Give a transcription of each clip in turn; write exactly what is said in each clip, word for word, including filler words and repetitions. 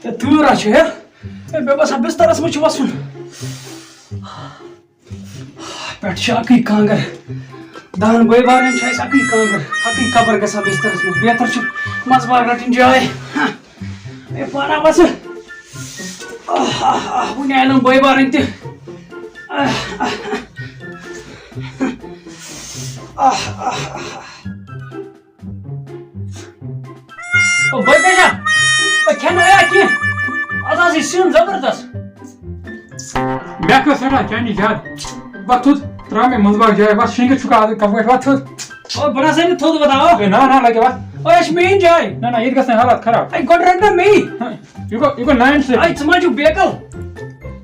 ہے، تۭر ہا چھِ، ہے۔ ہے، مےٚ باسان، بسترس منٛز چھُ وَسُن۔ پٮ۪ٹھٕ چھِ اَکٕے کانٛگٕر۔ دَہَن بٲے بارنٮ۪ن چھُ اَسہِ اَکٕے کانٛگٕر، اَکٕے قبر گژھان بسترس منٛز۔ بہتر چھُ منٛزباگ رَٹٕنۍ جاے۔ ہے، پانہ وَسہٕ۔ آہ، آہ، آہ، وٕنہِ آیہِ نہٕ بٲے بارٕنۍ تہِ۔ آہ، آہ، آہ۔ آہ، آہ، آہ۔ او بٲے بچا، او کھٮ۪نہٕ آیا کینٛہہ؟ از حظ یہِ سیُن زبردست۔ مےٚ کٔر سٮ۪ٹھاہ چانہِ زیادٕ۔ وۄتھ تھوٚد، ترٛاو مےٚ منٛزباگ جاے، وۄتھ شیٚنٛگِتھ چھُکھ آز کَتھ پٲٹھۍ، وۄتھ تھوٚد۔ او بہٕ نہ سا نہٕ تھوٚد وۄتھاو۔ ہے نہ، نہ، لَگہِ وۄتھ۔ او یہِ چھِ میٛٲنۍ جاے۔ نہ، نہ، ییٚتہِ گژھِ نہٕ حالات خراب۔ ہے گۄڈٕ رَٹ نہ مےٚ۔ ہہ، یہِ گوٚو، یہِ گوٚو نااِنصٲفی۔ ہے ژٕ ما چھُکھ بیقل؟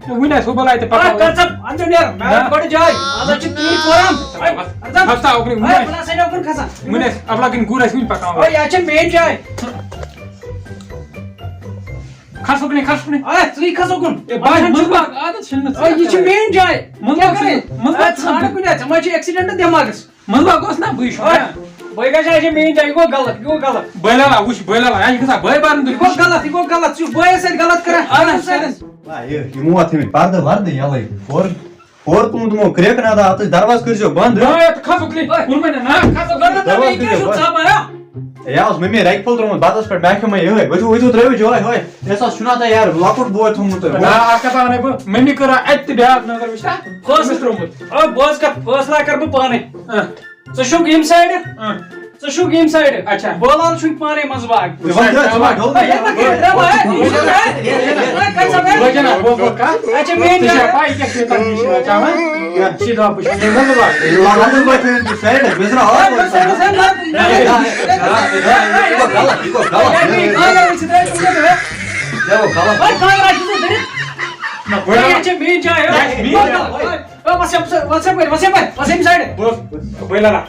ہے وٕنہِ آسہِ ہُہ بَلاے تہٕ آ، پَکاو۔ کر ژٕ اَنٛدٕ نیرٕ، مےٚ نہ۔ رَٹ گۄڈٕ جاے۔ آز حظ چھِ تیٖرۍ کوران۔ ہے، اَنٛدٕ۔ کھَس تہٕ اَکُن، ہے، وٕنہِ بہٕ نہ سا نہٕ اَکُن کھَسان۔ وٕنہِ آسہِ اَبلَکٕنۍ گُر آسہِ وٕنہِ پَکان۔ ہے، یہِ حظ چھِ میٛٲنۍ جاے۔ کھَس اُکنٕے، کھَس اُکنٕے۔ ہے، ژٕے کھَس اُکُن۔ ہے، بَے، منٛزباگ عادت چھِنہٕ مےٚ ژٕ ہے، یہِ چھِ کَرٕنۍ۔ میٛٲنۍ جاے۔ منٛزباگ کیٛاہ کَرٕنۍ؟ چھُنہٕ، منٛزباگ ہے، ژٕ ژھانٛڈ چھُنہٕ۔ کُنہِ جایہِ، ژےٚ ما چھُے accident دٮ۪ماغَس؟ منٛزباگ اوس نا بٕے چھُس ہے، نا۔ بٲے گژھِ اَسہِ میٛٲنۍ جاے، یہِ گوٚو غلط، یہِ گوٚو غلط۔ بٲے لالا، وٕچھ، بٲے لالا، یہِ چھِ گژھان بٲے بارٕنۍ یہِ گوٚو غلط، یہِ گوٚو غلط، ژٕ چھُکھ بٲیِس سۭتۍ غلط کران، اَہَن حظ، اَہَن حظ۔ آ، یہِ، یِمو اَتھ تھٲومٕتۍ پردٕ وردٕ یَلَے۔ ہورٕ، ہورٕ تُلمُت یِمو کرٛیکہٕ نادٕ اَتھ، دروازٕ کٔرۍزیو بنٛد۔ نہ، یَتھ کھسو کٕنہِ۔ ہے، ووٚن مےٚ نہ، نہ۔ کھسو بنٛد، دروازٕ یہِ کیٛاہ کٔرۍزیو چھُکھ بنٛد۔ ژھاپان، ہا؟ ہے، یہِ اوس مٔمی رَکہِ پھوٚل ترٛوومُت بَتَس پٮ۪ٹھ، مےٚ کھیوٚو مےٚ یِہوٚے۔ ؤتھِو، ؤتھِو، ترٛٲیِو جاے، ہۄے۔ یَس حظ چھُنہ تۄہہِ یارٕ لۄکُٹ بوے تھوٚمُت تۄہہِ؟ نہ، اَکھ کَتھ اَنَے بہٕ، مٔمی کٔر اَتہِ تہِ بیٛاکھ نظر، وٕچھتہ؟ فٲصلہٕ۔ أمِس ترٛوومُت۔ آ، بوز کَتھ، فٲصلہ کَرٕ بہٕ پانَے۔ آ۔ ژٕ چھُکھ ییٚمہِ سایڈٕ؟ آ۔ ژٕ چھُکھ ییٚمہِ سایڈٕ؟ اچھا۔ بولان چھُکھ پانَے منٛزٕ باگ۔ ژٕ وَن، ژٕ وَن، ڈوٚل۔ ہے، یَتھ ما کٔرِو ڈرامہ، ہے، یہِ چھُنہٕ، ہے، ہے، ہے، ہے، کَتہِ سَپدِ؟ بہٕ کیٛاہ نہ، بہٕ، بہٕ کَتھ؟ اچھا، مین ژےٚ چھےٚ جان۔ پَے، یہِ کیٛاہ چھُ تَتھ نِش واتان؟ کیٛاہ؟ سیٖدھا بہٕ چھُس نہٕ منٛزٕ باگ۔ لَگَن بہٕ تھٲوِتھ بہٕ سایڈَس، بہٕ چھُس نہ ہے، بہٕ سایڈَس، ہے، نہ۔ ہے، ہے، ہے، ہے، یہِ گوٚو غلط، یہِ گوٚو غلط۔ ہے، ہے، ہے، ہے، ہے، ہے، ہے۔ یہِ گوٚو غلط۔ ہے، کانٛگرِ چھُ ژےٚ دٔرِتھ۔ نہ، بہٕ ہے، یہِ چھےٚ مین جاے، ہے۔ ہے، مین جاے۔ ہے۔ او، وَس یَپٲرۍ، وَس یَپٲرۍ، وَس یَپٲرۍ، وَس ییٚمہِ سایڈٕ۔ بوز، بٲے لالا،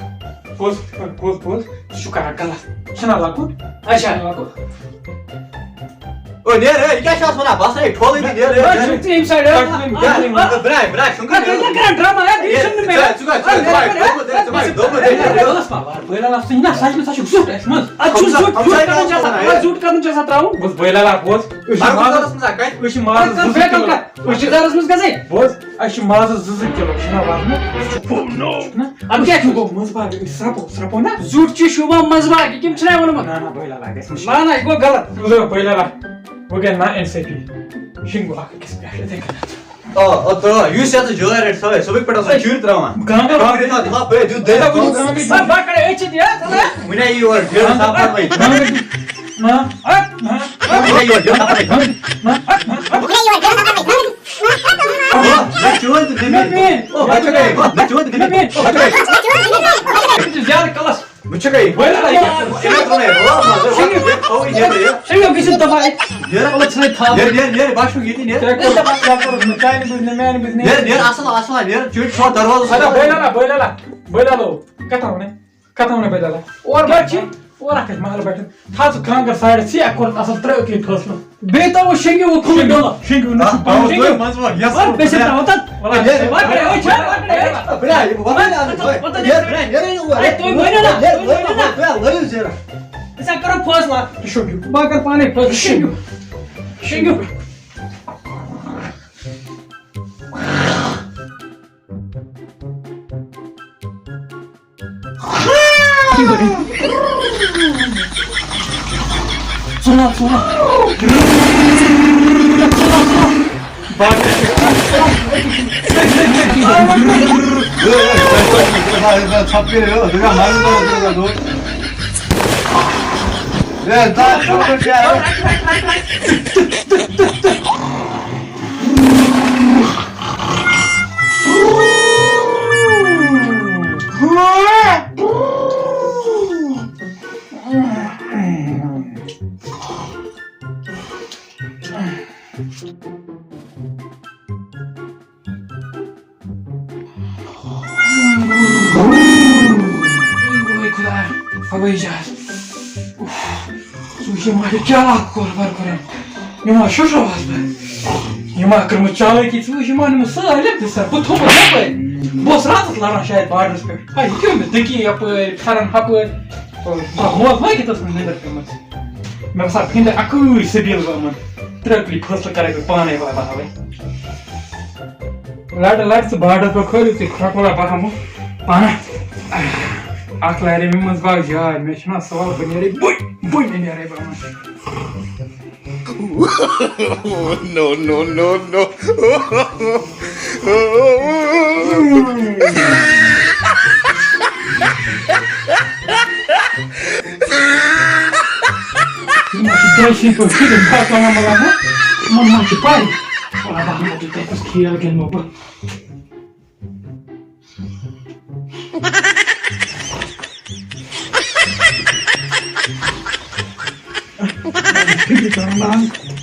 بوز، بوز، بوز، ژٕ چھُکھ کران غلط۔ چھُنہ لۄکُٹ؟ اچھا۔ چھُنہ لۄکُٹ؟ او، نیر، ہے، یہِ کیٛاہ چھِ اَتھ وَنان؟ بَس، ہے، ٹھولٕے تہِ نیر، ہے، بَس، نیر۔ چھُکھ ژٕ ییٚمہِ سایڈٕ۔ بَس، ییٚمہِ، بَس، ییٚمہِ۔ ہے، برٛاے، برٛاے، شُنٛگُن ہے، نیر۔ ژٕ کیٛاہ کران ڈرامہ، ہے، بیٚیہِ ہے، چھُنہٕ مےٚ۔ ژٕ، ژٕ کیٛاہ، ژٕ کیٛاہ، ہے، ژٕ کیٛاہ، ہے، ژٕ کیٛاہ، ہے، ژٕ کیٛاہ، ہے، بٲے لالا، ژٕ چھُکھ زیُٹھ اَسہِ منٛز۔ اَتھ چھُ زیُٹھ، زیُٹھ کَتُن چھُ آسان، ہے، زیُٹھ کَتُن چھُ آسان ترٛاوُن؟ بوز، بٲے لالا، بوز، أسۍ چھِ مازَس، أسۍ چھِ مازَس زٕ زٕ کِلوٗ۔ أسۍ چھِ زَرَس منٛز گژھٕے۔ بوز، اَسہِ چھِ مازَس زٕ زٕ کِلوٗ، چھُنہ وَزنہٕ؟ Oh no! نہ، اَدٕ کیٛاہ چھُ گوٚمُت؟ منٛزٕ باگ أسۍ سرٛپو، سرٛپو نہ؟ زیُٹھ چھُ شوٗبان منٛزٕ باگ، یہِ کٔمۍ چھُنہ ووٚنمُت؟ نہ، نہ، بٲے لالا گژھِ نہٕ۔ نہ، نہ، یہِ گوٚو غلط۔ بوز، بٲے لالا، وۄنۍ گٔے نا اِنصٲفی۔ یہِ چھُنہٕ گوٚو اَکھ أکِس پٮ۪ٹھ یِتھَے کٔنٮ۪تھ۔ آ، آ، تہٕ یُس یَتھ جٲلۍ رَٹہِ سۄے، سُہ بہٕ پٮ۪ٹھ آسان چُرۍ ترٛاوان۔ کانٛگٕر کانٛگٕر تھاو، تھاو، بٔرِتھ دیُت دٔرِتھ۔ کانٛگٕر۔ سۄ بکرِ أچھ چھِ دِتھ، ژٕ وَن۔ وٕنہِ یی یورٕ ڈیڑھ ساس پَتہٕ وۄنۍ۔ کانٛگٕر۔ نہ۔ ہَتھ، نہ۔ وٕنہِ یی یورٕ ڈیڑھ ساس پَتہٕ وۄنۍ۔ نہ۔ نہ۔ نہ چون تہِ دِمے۔ نہ، نہ۔ او، بچو گٔے۔ نہ چون تہِ دِمے۔ نہ۔ بچو گٔے۔ یہِ چھُ زیادٕ کَلَس۔ بہٕ چھُکھے۔ وۄنۍ لَگہِ۔ ژےٚ مےٚ ترٛووُے۔ او، مَزٕ۔ شِنٛگِو۔ تھووُے، نیر، نیر۔ شِنٛگِو گٔژھِو دَفعہ۔ نیر۔ مےٚ ژھٕنَے تھاپھ۔ نیر، نیر، نیر، بہٕ چھُس ییٚتی، نیر۔ ژےٚ کوٚر، ژےٚ کوٚر نہٕ چانہِ بٕتھِ نہٕ، میٛانہِ بٕتھِ نہٕ۔ نیر، نیر، اَصٕل، اَصٕل، نیر۔ چُٹھۍ چھُ دروازَس اَدا، منٛز۔ بٲے لالا، بٲے لالا، بٲے لالو، کَتھ وَنَے؟ کَتھ وَنَے بٲے لالا؟ اورٕ کیٛاہ بَچہِ، چھِ؟ اورٕ اَکھ اَسہِ محلہٕ بَٹھٮ۪ن۔ تھاو ژٕ کانٛگٕر سایڈَس، ژٕ اَکھ کوٚرُتھ اَصٕل، ترٛٲو أتی فٲصلہٕ۔ بیٚیہِ تھاوو شیٚنٛگِو وۄنۍ کھُلہٕ ڈولا۔ شیٚنٛگِو نہٕ آ، چھُ آ، پَنُن۔ شیٚنٛگِو۔ منٛز وَر، یَس وَر، بہٕ چھُس ترٛاوان تَتھ۔ وَلہٕ، وَر، وَر، وَر، وَر۔ بٕرا، یہِ وَر، وَر، وَر۔ نیر، نیر، نیر، ہے، تُہۍ ؤنِو نا، نیر، تُہۍ ؤنِو نا۔ بٕرا، لٲیِو زیرہ۔ أسۍ ہا کَرو فٲصلہٕ۔ شیٚنٛگِو۔ بہٕ ہا کَرٕ پانَے فٲصلہٕ۔ شیٚنٛگِو۔ شیٚنٛگِو۔ ژوٗنٛٹھ، ژوٗنٛٹھ۔ اے خۄدایا، ہَوٲیی جہاز۔ اُف، ژٕ وٕچھ یِمو کیٛاہ کوٚر بَر کوٚرُن۔ یِمو شُشرووہَس بہٕ۔ یِمو کٔرمٕژ چالٲکی، ژٕ وٕچھ یِمو أنمٕژ سٲلِم تہِ سۄ۔ بہٕ تھوٚومُت یَپٲرۍ۔ بہٕ اوسُس راتَس لَڑان شاید بارڈرَس پٮ۪ٹھ۔ ہاے، یہِ کیٛاہ مےٚ دٔکی یَپٲرۍ، پھٮ۪رَن ہَپٲرۍ۔ بہٕ موج ما کہِ تَس منٛز نٮ۪نٛدٕر پیٚمٕژ۔ مےٚ باسان، ہیٚنٛدٕر اَکٕے سبیٖل گٔمٕژ۔ ترٛکلی فٲصلہٕ کَرَے بہٕ پانَے، بابا، اَوَے۔ لَٹہٕ لَٹہٕ ژٕ باڈَس پٮ۪ٹھ کھٲلِو تُہۍ کھۄکھ وَلا بہٕ ہَمہٕ پانہٕ۔ اَکھ لارِ مےٚ منٛز باغ جاے، مےٚ چھُنہ سوال، بہٕ نیرَے بُنۍ، بُنۍ نیرَے بہٕ یِمَن۔ No, no, no, no. یِمَن چھِ دۄشی پٲٹھۍ شُرٮ۪ن بَتہٕ وَنان، مطلب، یِمَن ما چھِ پَے؟ وَلہٕ بہٕ ہَمہٕ تۄہہِ کُس کھیل گِنٛدمو بہٕ۔ فِکرِ کَرُن نہ حظ۔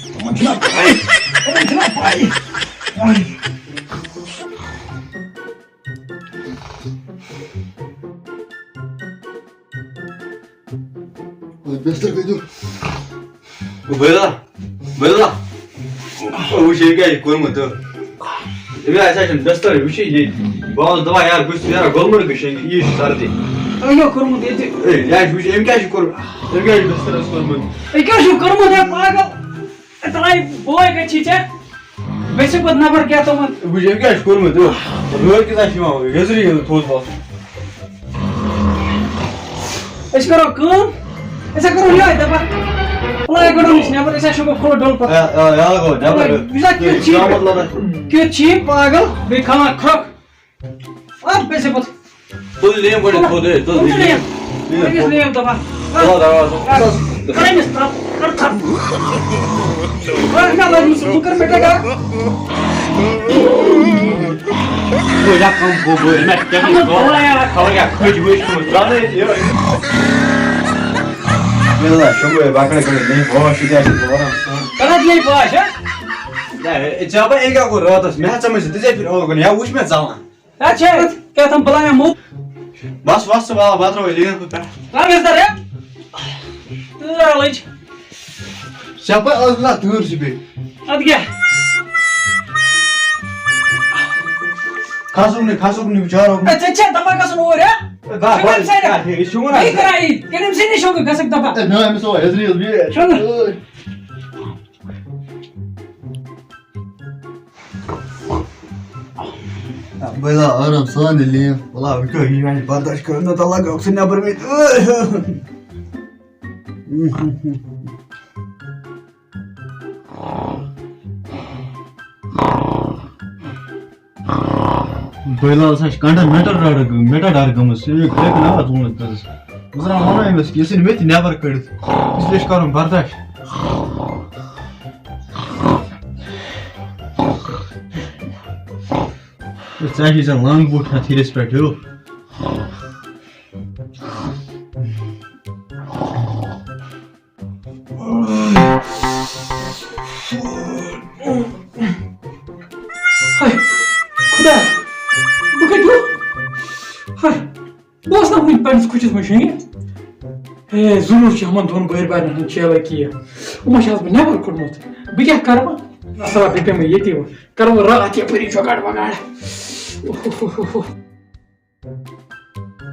یِمَن چھِنہ پَے، یِمَن چھِنہ پَے۔ بستر کٔرِو۔ بٔلا، بٔلا۔ وٕچھ، یہِ کیٛاہ چھُ کوٚرمُت تہٕ؟ أمۍ ہسا چھُنہٕ بستر وٕچھِی یہِ۔ بہٕ اوسُس دَپان، یارٕ، بہٕ چھُس نیران گُلمرگہٕ شۄنٛگِتھ، یی چھُ سردی۔ تۄہہِ کیٛاہ کوٚرمُت ییٚتہِ؟ ہے، یہِ حظ چھُ وٕچھ، أمۍ کیٛاہ چھُ کوٚرمُت؟ أمۍ کیٛاہ چھُ بسترَس کوٚرمُت؟ ہے، کیٛاہ چھُو کوٚرمُت، ہے پاگل؟ ہے، ترٛاے بوے کَتہِ چھی ژےٚ؟ مےٚ چھِ پَتہٕ نفر کیٛاہ تھوٚمُت۔ وٕچھ، أمۍ کیٛاہ چھُ کوٚرمُت؟ رٲتۍ کیُتھ آسہِ یِوان، ویزرٕے یوت تھوٚد باسُن۔ أسۍ کَرو کٲم، أسۍ ہا کَرو یِہوٚے دَپان، فلٲے کَڑو نِش نٮ۪بر، أسۍ ہا شۄنٛگو کھُلہٕ ڈُلہٕ پَتہٕ۔ آ، آ، یہِ ہا گوٚو نٮ۪بر۔ یہِ چھُنہ کیُتھ چیٖز، شامَس لَگان۔ کیُتھ چیٖز پاگل، بیٚیہِ کھٮ۪وان کھرٛۄکھ۔ اَتھ بیٚیہِ چھِ پَتہٕ۔ تُل لیمب گۄڈٕ تھوٚد، ہے، تُل تُل لیمب۔ لیمب۔ أمِس لیمب دَپان۔ تھوٚد آواز۔ کَر أمِس تھَپھ، کَر تھَپھ۔ کَر مےٚ لَگہِ سُہ، بہٕ کَرٕ مےٚ ٹَکا۔ بہٕ ہٮ۪کہٕ کَم گوٚو، بہٕ مےٚ کیٛاہ چھُ خبر کیٛاہ کھٔج وٲج چھُ ترٛاونٕے یہِ۔ مےٚ دوٚپ، شۄنٛگوے بَکرِ کٔرِتھ، مےٚ ہوش، یہِ کیٛاہ چھُ وَنان؟ غلط یہِ پاش، ہا؟ ہے، ژےٚ ہا بہٕ، أمۍ کیٛاہ کوٚر راتَس؟ مےٚ ہا ژےٚ منٛز ژٕ تِژے پھِرِ اوٚرکُن، یا وٕچھ مےٚ ژَلان۔ اچھا، کیٛاہ تام بَلایا موٚت۔ بَس، وَس ژٕ وَلا، بہٕ ترٛاوَے لیٖنَس پٮ۪ٹھ۔ ترٛاو مےٚ سۭتۍ، ہے۔ تۭر ہا لٔج۔ ژےٚ پَے آز کوٗتاہ تۭر چھِ بیٚیہِ۔ اَدٕ کیٛاہ؟ کھسُن نہٕ، کھسُن نہٕ، بِچارو۔ ہے، ژےٚ چھےٚ دَپان گژھُن اوٗرۍ، ہا؟ ہے، بَس، شُکر بَس، سایڈَس۔ کیٛاہ ٹھیٖک، یہِ چھُ وَنان۔ بیٚیہِ کَران یی، کٔرِم ژےٚ نِش شوقہٕ گژھکھ دَپان۔ ہے، نہ، أمِس اوس عزریٖل بیٚیہِ۔ شُکر۔ بلا آرام سان لیف، بلا وٕچھو، یہِ وۄنۍ برداشت کٔرِتھ نہ تہٕ لگاوُکھ سُہ نٮ۪بر مےٚ۔ بلا سا چھِ کنڈن میٹر ڈار گٔمٕژ، سُہ چھُ کرٛٮ۪کہٕ ناوَتھ ووٚنمُت تٔمِس۔ بہٕ زَن وَنو أمِس کہِ یہِ ژھٕنہِ مےٚ تہِ نٮ۪بر کٔڑِتھ، اِسلیے چھُ کَرُن برداشت۔ ژےٚ چھُے زَن لانٛگ بوٗٹھ ہٮ۪تھ ہیٚرِس پٮ۪ٹھ ہیوٚر۔ ہاے خۄدا، بہٕ کَتہِ ووٚتھ؟ ہاے، بہٕ اوسُس نا وٕنہِ پنٛنِس کُٹھِس منٛز شۄنٛگِتھ۔ ہے، ضروٗر چھِ یِمَن دۄن بٔرۍ بارٮ۪ن ہٕنٛز چالٲکی۔ یِمو چھِ آز بہٕ نٮ۪بر کوٚڑمُت۔ بہٕ کیٛاہ کَرٕ وۄنۍ؟ اَصٕل، بہٕ بیٚہمَے ییٚتی وۄنۍ۔ کَرٕ وۄنۍ راتھ یَپٲری جۄگاڑ وۄگاڑ۔ اوہ، اوہ، اوہ، اوہ، اوہ۔